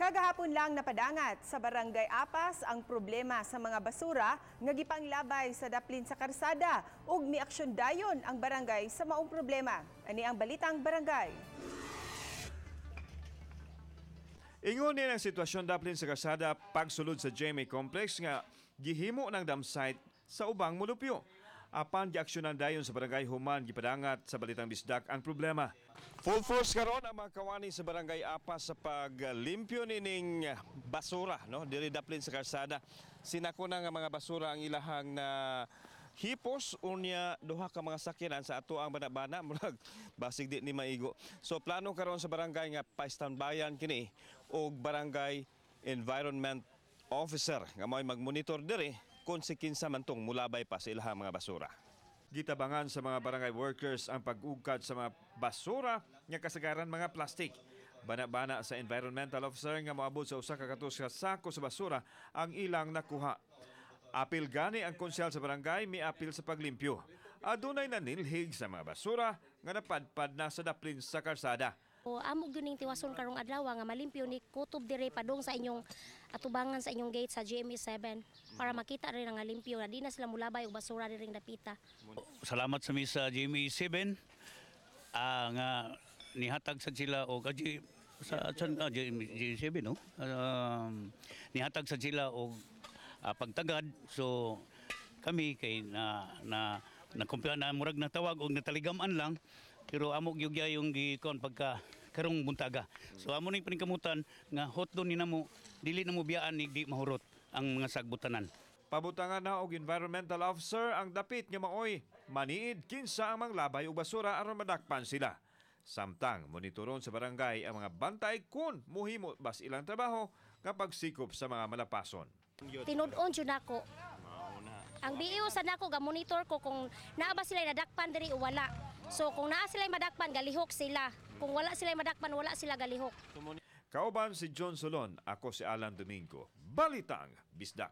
Kagahapon lang napadangat sa Barangay Apas ang problema sa mga basura nga gipanglabay sa daplin sa karsada ug miaksyon dayon ang barangay sa maong problema. Ani ang Balitang Barangay. Ingon ni ang sitwasyon daplin sa karsada pagsulod sa GMA Complex nga gihimo ng dump site sa ubang mulupyo. Apan giaksyonan dayon sa barangay human gipadangat sa Balitang Bisdak ang problema. Full force karon ang mga kawani sa Barangay Apas sa paglimpyo nining basura, no, diri daplin sa karsada. Sinako na nga mga basura ang ilahang na hipos, unya duha ka mga sakyanan sa ato ang bana-bana, murag basig di ni maigo. So plano karon sa barangay nga pa-standbyan kini og barangay environment officer nga mao'y magmonitor diri kung si kinsa man tong mulabay pa sa ilahang mga basura. Gitabangan sa mga barangay workers ang pag-ugkad sa mga basura nga kasagaran mga plastik. Bana-bana sa environmental officer nga moabot sa 100 ka sako sa basura ang ilang nakuha. Apil gani ang konsehal sa barangay, miapil sa paglimpyo. Adunay nanilhig sa mga basura nga napadpad na sa daplin sa karsada. O amo gyud ning tiwason karong adlaw nga malimpyo ni kutob dire padung sa inyong atubangan sa inyong gate sa GMA 7 para makita rin nga limpyo na di na sila mulabay og basura diring dapita. Salamat sa mi sa GMA 7 nga nihatag sa sila og sa GMA 7, no, nihatag sa sila og pagtagad. So kami kay na na na na murag natawag og nataligaman lang, pero amo gyud yung gikon pagka karong buntaga. So amo ning paningkamutan nga hotdon ni namo, dili na mo biyaan ni di mahurot ang mga sagbutanan. Pabutangan na og environmental officer ang dapit nga maoy maniid kinsa ang manglabay og basura aron madakpan sila. Samtang monitoron sa barangay ang mga bantay kung muhimo bas ilang trabaho kapag sikop sa mga malapason. Tinud-on jud nako. Ang BEO sa nako ga monitor ko kung naa ba sila nadakpan diri o wala. So kung naa sila madakpan, galihok sila. Kung wala sila madakpan, wala sila galihok. Kauban si John Solon, ako si Alan Domingo. Balitang Bisdak.